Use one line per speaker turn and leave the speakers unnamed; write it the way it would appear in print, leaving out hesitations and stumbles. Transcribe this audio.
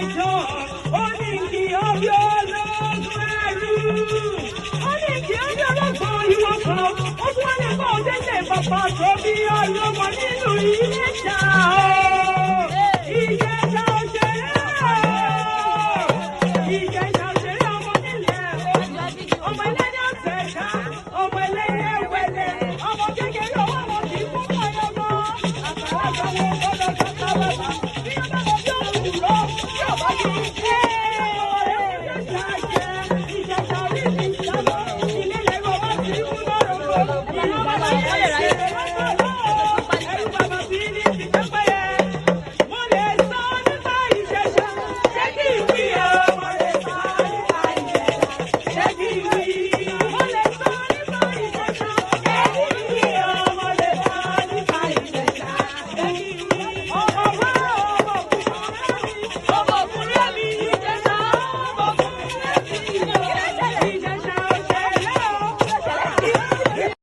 Ìbàdàn. Ó ní kí ọbẹ̀ ológun ẹrú. Ó ní kí ọbẹ̀ ológun ìwọ kan. Ó tún wá ní kó délé bàbá tó bí ọlọ́mọ nínú Iléṣà o.